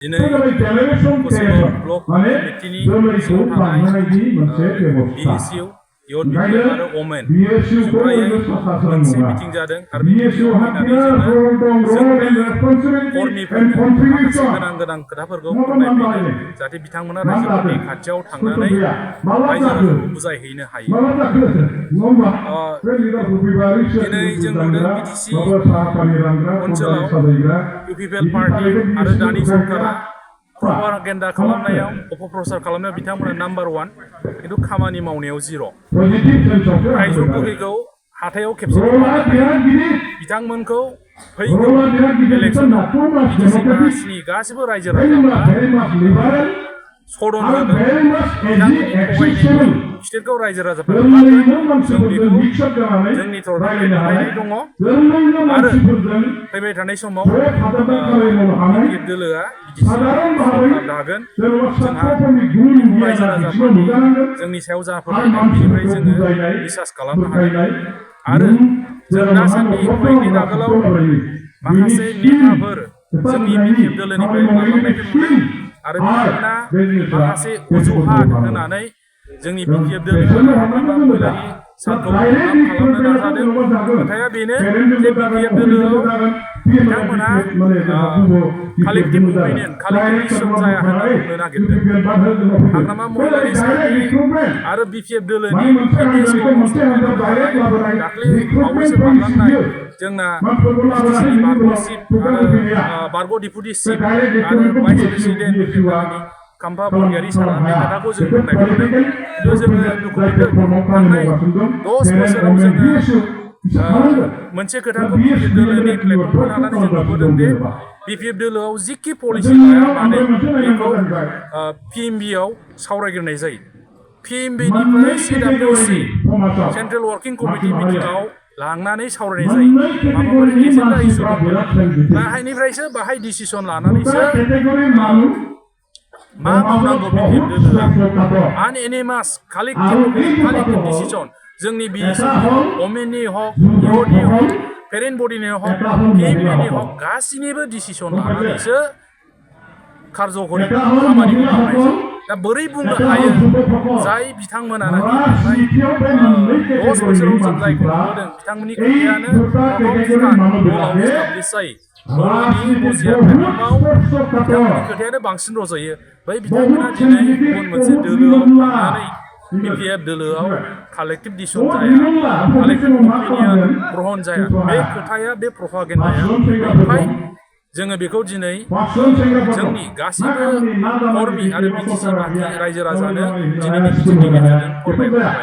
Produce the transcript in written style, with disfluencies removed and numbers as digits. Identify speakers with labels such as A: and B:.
A: दिनै Kosovo block कमिटिनि सिङाव थानाय BSU इयुथ बिफेल आरो वमेन जथायै मोनसे मिटिं जादों आरो बे मिटिंआव फैनानै जोंनि कर्मिफोरनो माखासे गोनां खोथाफोरखौ फोरमायफैदों जाहाथे बिथांमोना रायजोफोरनि खाथियाव थांनानै रायजोफोरखौ बुजायहैनो हायो। दिनै जों नुदों बिटिसि ओनसोलाव इउपिपिएल पार्टी आरो दानि सरकारा प्रपागेन्डा खालामनायाव अपप्रचार खालामनायाव बिथांमोना नाम्बार 1 खिन्थु खामानि मावनायाव 0। रायजो गोहोखौ हाथायाव खेबसेबो बिथांमोनखौ फैगौ इलेक्सनाव बिटिसि बाहासनि गासिबो रायजो राजाफ्रा सदन होगोन बिथांमोननि थगायनायनि स्टेटखौ रायजो राजाफ्रा जों बेखौ जोंनि थरनाय दङ आरो फैबाय थानाय समाव बिपिएफ दोलोआ बिटिसि दागोन जोंहा रायजो राजाफोरनि जोंनि सायाव जाफोरनाय बिनिफ्राय जोङो बिसास खालामनो हादों आरो जों दासान्दि कयेकदिन आगोलाव माखासे नेताफोर जोंनि बिपिएफ दोलोनिफ्राय बारलांनायखौ नुदों आरो बिथांमोना माखासे अजुहात होनानै जोंनि बिपिएफ दोलोआ महिलारि सानखौ खालामनो नाजादों। खोथाया बेनो जे बिपिएफ दोलोआव बिथांमोनहा कालेक्टिभ मुभमेन्ट कालेक्टिभ जाया होनना बुंनो नागिरदों। हाग्रामा महिलारि साननि आरो बिपिएफ दोलोनि दाख्लै बावैसो बारलांनाय जोंना बिटिसिनि बारग' चिफ आरो बारग' डिपुटि चिफ आरो भाइस प्रेसिडेन्ट बिपिएफ दोलोनि खाम्फा बरगयारी सारा बे खोथाखौ जों बुंनायखौ नुदों। खिन्थु जोङो दुखु मोनदों थांनाय 10 बोसोराव जोङो मोनसे खोथाखौ बिपिएफ दोलोनि प्लेटफर्मखौ लानानै जों नुबोदों दि बिपिएफ दोलोआव जिखि पलिसि लाया माने बेखौ पिएमबिआव सावरायग्रोनाय जायो। पिएमबिनिफ्राय CWC सेन्ट्रेल वर्किं कमिटि मिटिंआव लांनानै सावरायनाय जायो माबाफोर एजेन्डा इसु बाहायनिफ्रायसो बाहाय डिसिसन लानानैसो मा मावनांगौ बिपिएफ दोलोआ आनएनिमास कालेक्टिभ डिसिसन जोंनि बिएसएनि हक वमेननि हक इउथनि हक पेरेन्ट बडिनि हक पिएमबिनि हक गासिनिबो डिसिसन लानानैसो कारज'खरि खामानिखौ मावनाय जायो। दा बोरै बुंनो हायो जाय बिथांमोनानो 10 बोसोराव जों जायखौ नुबोदों बिथांमोननि खोथायानो दलाव इस्टाब्लिश जायो दलनि बजिया प्लेटफर्मआव बिथांमोननि खोथायानो बांसिन रज'यो। बै बिथांमोना दिनै गुबुन मोनसे दोलोआव थांनानै बिपिएफ दोलोआव कालेक्टिभ डिसिसन जाया कालेक्टिभ अपिनियन ग्रहण जाया बे खोथाया बे प्रपागेन्डाया ओमफ्राय जोङो बेखौ दिनै जोंनि गासैबो कर्मि आरो बिटिसि बाखि रायजो राजानो दिनैनि मिटिंनि गेजेरजों फोरमायबाय।